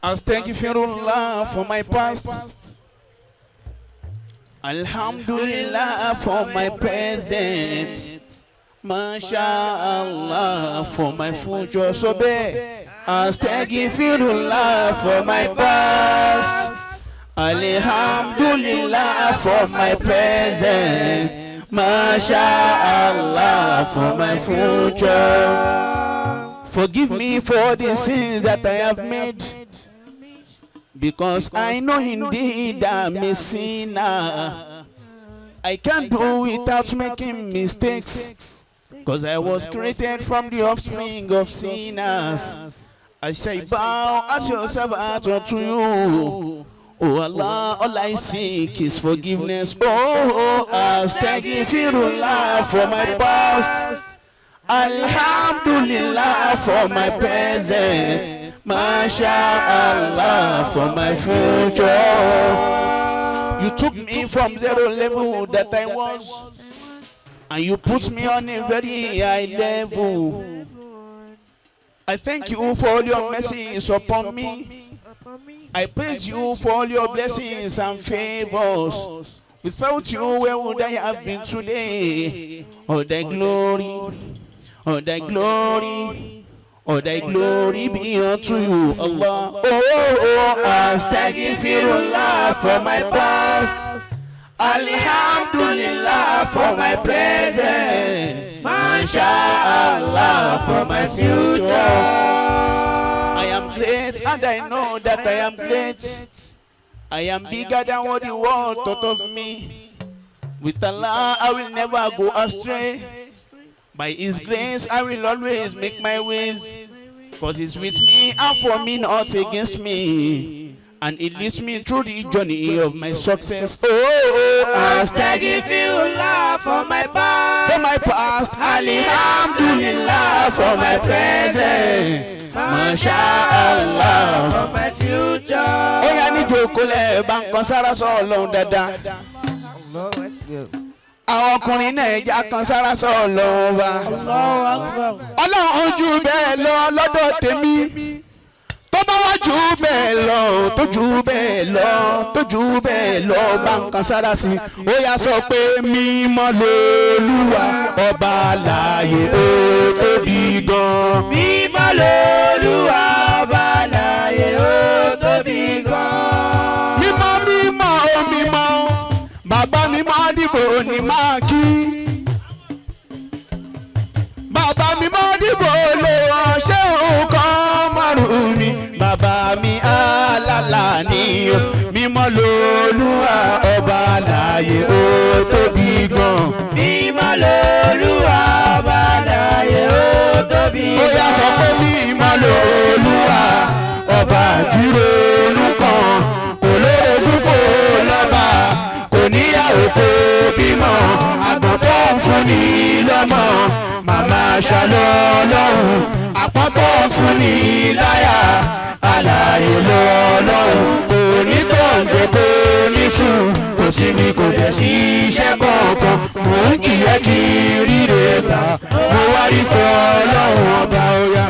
Astaghfirullah for my past. Alhamdulillah for my present. Mashallah for my future. So bẹ́ẹ̀. Astaghfirullah for my past. Alhamdulillah for my present. Mashallah for my future. Forgive me for the sins that I have made. Because I know indeed I'm a sinner. I can't do without making mistakes. 'Cause I was created from the offspring of sinners. I say, bow as your servant unto you. Oh Allah, all I seek is forgiveness. Oh, Astaghfirullah for my past. Alhamdulillah for my present. Mashallah for my future. You took me from zero level that I was, and you put me on a very high level. I thank you for all your mercies upon me. I praise you for all your blessings and favors. Without you, where would I have been today? All thy glory, all thy glory, all thy glory be unto you, Allah. Oh, Astaghfirullah for my past. Alhamdulillah for my present. Mashallah for my future. I am great and I know that I am great. I am bigger than what the world thought of me. With Allah, I will never go astray. By His grace, I will always make my ways. 'Cause He's with me and for me, not against me. And He leads me through the journey of my success. Oh, Astaghfirullah for my past. For my past, Alhamdulillah for my present. Mashallah for my future. Ó yá, níjókòólẹ̀, bá ń kan sára sọ Ọlọ́run dáadáa. Àwọn ọkùnrin náà, ẹja kan sára sọ Ọlọ́run wa. Allahu Akbar. Ọlọ́run jù bẹ́ẹ̀ lọ lọ́dọ̀ tèmi. Tó bá wá jù bẹ́ẹ̀ lọ, tó jù bẹ́ẹ̀ lọ, tó jù bẹ́ẹ̀ lọ, bá ń kan sára sí i. Ó yá, sọ pé mímọ́ lolúwa, ọba láàyè, ó tóbi gan. Mímọ́ lolúwa, ọba láyé, ó tóbi gan. Mímọ́, mímọ́, ó mímọ́, bàbá mímọ́, dìbò ní máa kí. Bàbá mímọ́, dìbò lò ṣé nǹkan márùn mi. Bàbá mi alálà ní o. Mímọ́ lolúwa, ọba láàyè, ó tóbi gan. Mímọ́ lolúwa, ọba láyé, ó tóbi Ó gan. yá, sọ pé mímọ́ lolúwa, ọba àtìrónú kan, kò lórogún, kò lọ́ba, kò níyàwó, kò bímọ, àgbọ̀n tó ń fúnni lọ́mọ, màmá ṣàlọ́ lọ́hùn, àpọ́n tó ń fúnni láyà, àlàyé lọ́lọ́hùn, kò ní tó ń gbé, kò ní sùn, kò sí mi, kò dẹ̀ sí iṣẹ́ kankan, mò ń kìyẹ́ kí ríre gbà, mo wá rí fún Ọlọ́run ọba. Ọ̀yà.